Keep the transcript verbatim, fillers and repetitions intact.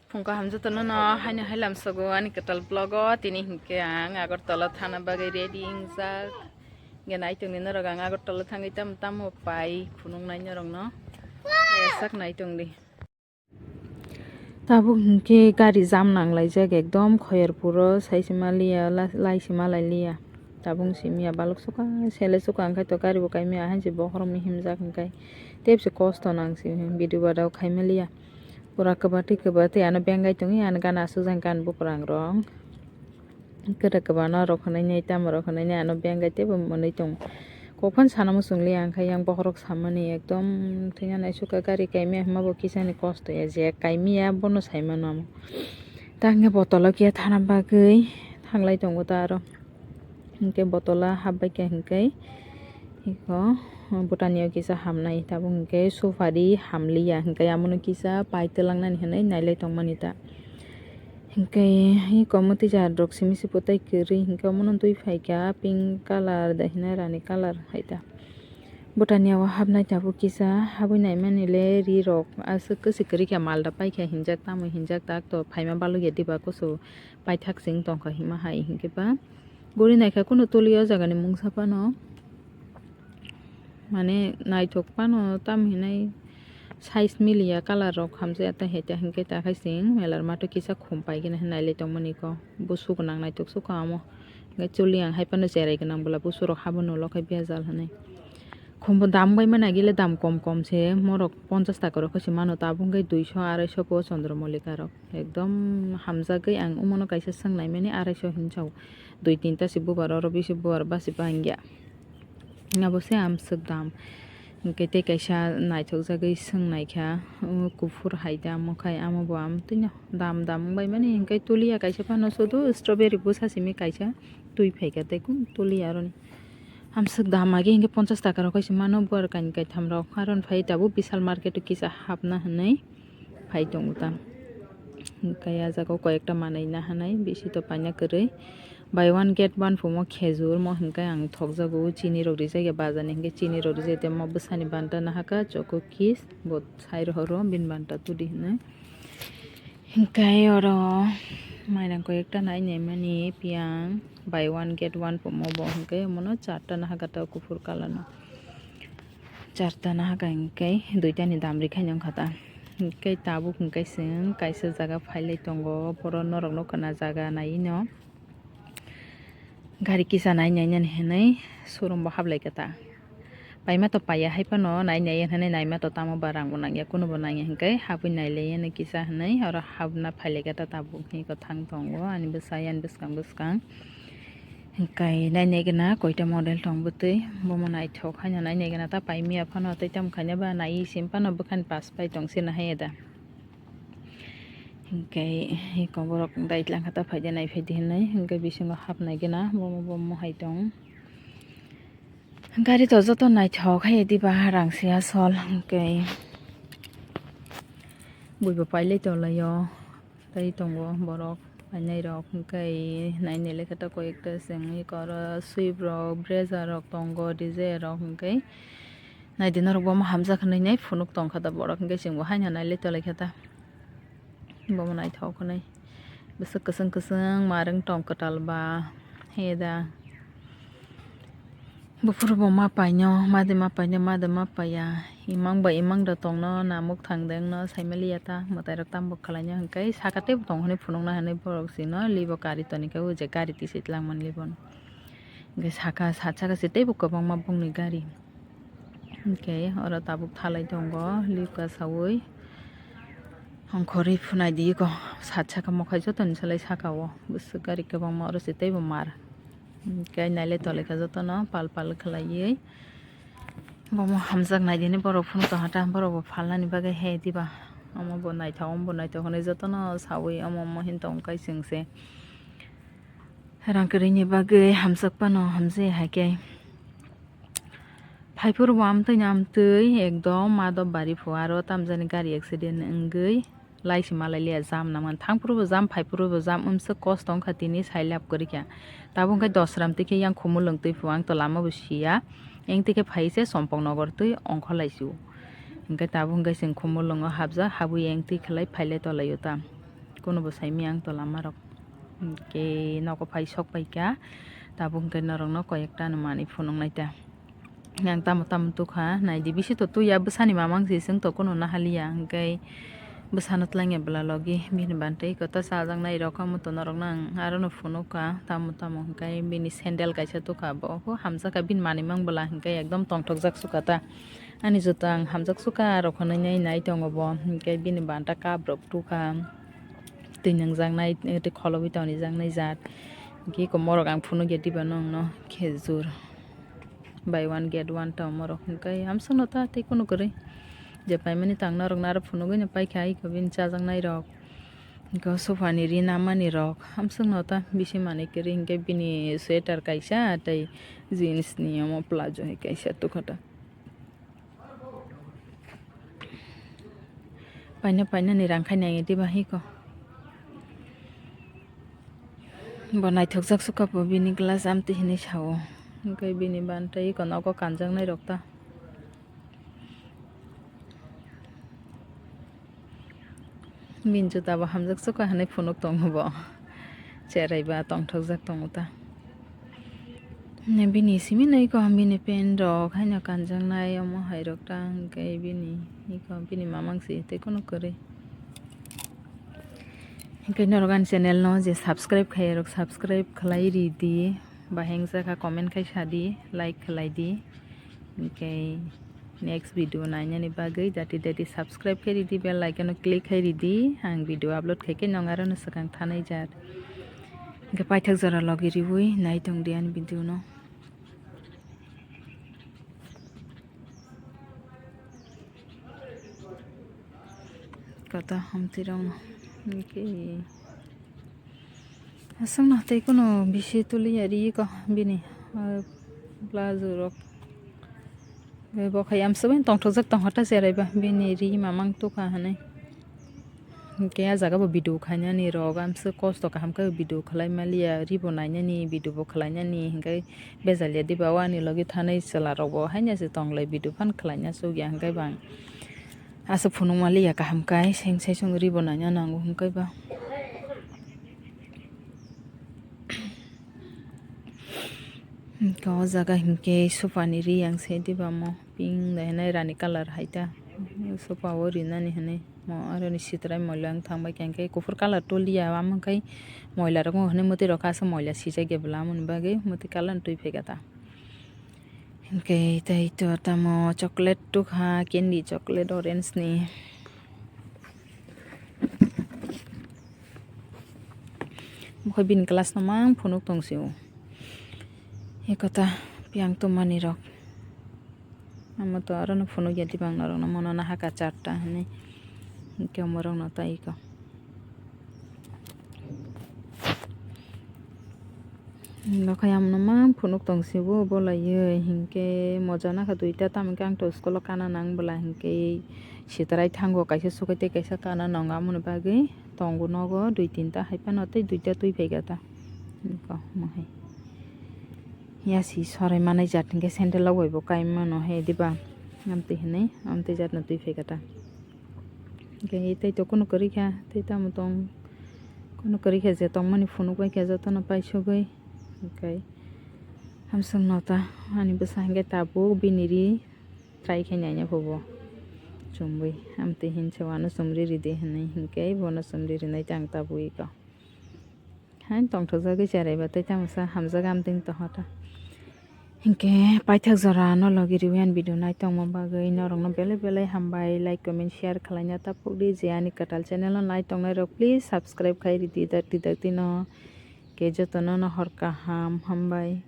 Phung kaham jotono no haino hailam sogo ani kwtal vlog o, tini hinkhe ang Agartala thana bagwi ready wngjak. Hinkhe naitongni norok ang Agartala thangwi tamo tamo pai phunuknai norokno. Sak naitongdi. Tabuk hinkhe gari jam nanglaijak, ekdom khoyar puro saisima liya, la-, laisima lai liya. Tabuk simiya balok suka, sele suka, hwnkhe to gari bo kaimiya, hainse bokhorok mihimjak hwnkhe tebse kosto nangsi video bada o khaima liya. Pura kwbatwi kwbatwi ano bengai tongwi, ano gana aswkjak gana bwprangrok. Kwrak kwbangma rok hwnwi nai, tamo rok hwnwi nai, ano bengai teibo mwnwi tongo. Kok phano sana muchung liya, hwnkhe yang bokhorok samani ekdom thwina naisukha, gari kaimiya hwnma bo kisani kosto ya, je kaimiya bono saimano amo. Ta hwnkhe botolo kiya thana bagwi thanglai tongo ta aro. Hwnkhe botola hapbaikha hwnkhe iko bwtani o kisa hamnai, tabuk hwnkhe supari hamliya, hwnkhe amono kisa pai twlangnani hwnwi nailai tongmani ta. Hwnkhe iko mwtwi jar rok simi se bwtai kwrwi, hwnkhe omono twi phaikha pink colour da hwnwi rani colour hai ta. Bwtani o hapnai tabuk kisa habwi naimani le ri rok aswk kwswi kwrwi khe malda paikha hinjak, tamo hinjak tak to phaima balokya diba kusu paithak chwng tongkha hima hai hinkhe ba. Guri naikha kunu tuli o jagani mungsa phano, mane naithok phano, tamo hinai size miliya, colour rok hamjaya ta heta hinkhe ta khai chwng melar mato kisa khum paigwna hinwi nailai tongmani ko. Busu gwnang naithok sukha omo. Hinkhe chuli ang hai phano cherai gwnang bwla busu rok habo nulo khai bejal hinwi. Khumbo dam bai mani agile dam kom kom se, morok ponchas taka rok se mano, tabuk hwnkhe duiso, araiso po Chandramallika rok. Ekdom hamjagwi ang omono kaisa swngnai mani araiso hinwi sao. Dui tinta se bubar, oro bisi bubar basi bangya. Abo se amswk dam. Hwnkhe tei kaisa naithokjagwi swngnaikha, o kuphur hai da, amo khai amo bo amtwino dam dam wngbai mani, hwnkhe tuliya kaisa phano sudu strawberry bwsa simi kaisa twi phaikha tei kung tuliya aroni. Amswk dam age hwnkhe ponchas taka rok kaisa mano, buar kainwi kaitham rok. Aro phai tabuk Vishal market o kisa hapna hinwi phai tongo ta. Hwnkhe ah jaga o koi ekta manwi nahanai, bisi to paina kwrwi. Buy one get one phumo khejur mo hwnkhe ang thokjago, chini rok rijak ya bajar ni, hwnkhe chini rok rijak tei mo bwsani banta nahaka choco kiss bo sai rohoro bini banta tudi hinwi. Hwnkhe oro mairang koi ekta nai naimani piyang buy one get one phumo bo hwnkhe omono charta nahaka ta kuphur colour no. Charta nahaka hwnkhe duita ni dam rikhaino wngkha ta. Hwnkhe tabuk hwnkhe chwng kaisa jaga phailai tongo, borok norok nukha na jaga naiwi no. Gari kisa nai nai nani hinwi showroom bo hablai kha ta. Paima to paiya hai phano nai nai hinwi naima to tamo ba rang bo nangya, kunu bo nangya hwnkhe habwi nailai yani kisa hinwi oro habna phailai kha ta tabuk ni kwthang tongo ani bwsa yani bwskang bwskang. Hwnkhe nainai gana koita model tong bwtwi, bomo naithok haino nainai gana ta paimiya phano tei tamo khaina ba nai sim phano bwkhani pass pai tong sina hai da. Hwnkhe eko borok dai tlang kha ta phaidi nai phaidi hinwi, hwnkhe bisingo hapnai gana bomo bomo hai tong. Gari to joto naithok hai diba rang se asol, hwnkhe buibo pailai tonglaio. Tai tongo borok painai rok, hwnkhe nainai lekha ta koi ekta chwng eko oro swift rok, Brezza rok tongo, Dzire rok, hwnkhe naidi norok bo omo hamjak hinwi nai phunuk tongkha ta borok, hwnkhe chwng bo haino nailai tonglaikha ta. Bomo naithok hinwi bwswk kwchwng kwchwng marwng tong kwtal ba he da. Buphuru bo ma paino, ma de ma paino, ma de ma paiya. Imang ba imang da tongno, namuk thang dengno, saimaliya ta, mwtai rok tamo khlaino hwnkhe, saka teibo tong hwnwi phunukna hwnwi borok chino, libo gari toni khe, o je gari tisi twlangmani libono. Hwnkhe saka, sat saka se teibo kwbangma bongni gari. Hwnkhe oro tabuk thalai tongo, libo kasaui. Hongkhorwi phunai di ko, sat saka mokhai jotoni salai saka o, bwswk gari kwbangma oro se teibo mar. Hwnkhe nailai tolai kha jotono pal pal khlaiwi. Bomo hamjak nai dini borok phunuk tongkha ta, borok bo phalnani bagwi he diba. omo bo naithok, omo bo naithok hinwi jotono sawi omo omo hin tong khe chwng se rang kwrwini bagwi hamjak phano hamjai hai khe. Phaiphuru bo amtwino amtwi ekdom ma dop bari pho aro tamjani gari accident wngwi. Laisi malai liya jam nangmani. Thangphuru bo jam, phaiphuru bo jam, umswk kosto wngkha tini sai lab kwrwikha. Tabuk hwnkhe dosram twi khe yang Khumulwng twi phu, ang to lama bo siya. Eng twi khe phai se Sompong Nogor twi ongkholai sio. Hwnkhe tabuk hwnkhe chwng Khumulwngo habjak, habwi eng twi khlai phailai tolaio ta. Kunubo saimanya ang to lama rok. Hwnkhe nogo phai sok paikha. Tabuk hwnkhe norokno koi ekta no manwi phunuknai ta. Yang tamo tamo tukha, naidi bisi to tuya bwsani mamang si, chwng to kunu nahaliya, hwnkhe bwsano twlangya bwla logi bini bantwi kota chajaknai rok, omo to norokno ang arono phunukha, tamo tamo hwnkhe bini sandal kaisa tukha, bo khe hamjakha, bini manwi mang bwla hwnkhe ekdom tongthokjak sukha ta, ani juta ang hamjak sukha, aro khwnwi nai nai tongo bo, hwnkhe bini banta cup rok tukha, twi nungjaknai, tei kholobwi tonijaknai jat, hwnkhe eko morok ang phunukya diba nwngno khejur. Buy one get one ta omorok hwnkhe hamsokno ta tei kunu kwrwi. Je paimani tang norokno aro phunugwino paikha, iko bini chajaknairok, iko sophani ri namanirok hamsokno ta bisi manwi kwrwi, hwnkhe bini sweater kaisa tei jeans ni omo plazo hai kaisa tukha ta. Paina paina ni rang khai nai diba hiko. Bo naithokjak sukha bo bini glass amtwi hinwi sao. Hwnkhe bini bantwi iko nogo kanjaknai rok ta. Bini juta bo hamjak sukha hinwi phunuk tongo bo. Cherai ba tongthokjak tongo ta. Bini simi no iko bini pant rok haino kanjaknai omo hai rok ta hwnkhe bini iko bini mamang si tei kunu kwrwi. Hwnkhe norok ani channel no je subscribe khaiyarok subscribe khlai ridi, bahai wngjakha comment khai sadi, like khlai di. Hwnkhe next video nainani bagwi dati dati subscribe khai ridi, bell icon o click khai ridi, ang video upload khai khe nwng arono swkang thanai jar. Hwnkhe paithak jora logi riwi nai tongdi ani video no. Kota hamtirok hwnkhe aswkno tei kunu bisi tuliya riko bini, ah, plazo rok. Bo khai amswk bai tongthokjak tongkha ta cherai ba bini ri mamang tukha hinwi. Hwnkhe ah jaga bo video khainani rok amswk kosto kaham khe video khlai maliya, ri bo nainani video bo khlainani hwnkhe bejal ya diba o ani logi thanai chwla rok bo haino se tonglai video phan khlaina chukya hwnkhe bang aswk phunuk maliya kaham kai seng sai chwng ri bo naina nango hwnkhe ba. Hwnkhe o jaga hinkhe sofa ni ri ang se diba mo pink de hinwi rani colour hai ta sofa o rinani hinwi mo aroni sitrai moila wng thang bai khe hinkhe kuphur colour toliya amo khe moila rok wng hinwi mwtwi rok kha aswk moila sijak ya bwla amoni bagwi mwtwi colour twi phaikha ta hinkhe tei to tamo chocolate tukha candy chocolate orange ni. Bokhe bini class no mang phunuk tong sio. Ekota piang tongmani rok. Amo to aro no phunuk ya dibang norok no mono nahaka charta hinwi. Hinkhe omorok no tai iko. Nokhai amno mang phunuk tong sio bo bolaiwi hinkhe moja nakha duita tamo khe ang to school o kana nang bwla hinkhe sitrai thango kaisa sukai tei kaisa kana nang amoni bagwi tongo nogo dui tinta hai phano tei duita twi phaikha ta. Eko mohai. Yasi sorai manai jat hinkhe sandal rok bai bo kai mano he diba? Amtwi hinwi amtwi jat no twi phaikha ta. Hinkhe tei to kunu kwrwi kha tei tamo tong kunu kwrwi kha je tongmani phunuk bai kha jotono paisugwi. Hinkhe hamswk no ta ani bwsa hinkhe tabuk bini ri try khai naina phubo chumui amtwi hinse wano chumri ridi hinwi hinkhe bono chumri rinai tang tabuk iko. Hain tongthokjagwi cherai ba tei tamo sa hamjak amtwini tongkha ta. Hinkhe paithak jora no logi riwi ani video nai tongma bagwi norokno belai belai hambai, like, comment, share khwlaina ta phukdi, je ani kwtal channel o nai tongnai rok please subscribe khai ridi dakti dakti no. Khe jotono no hor kaham hambai.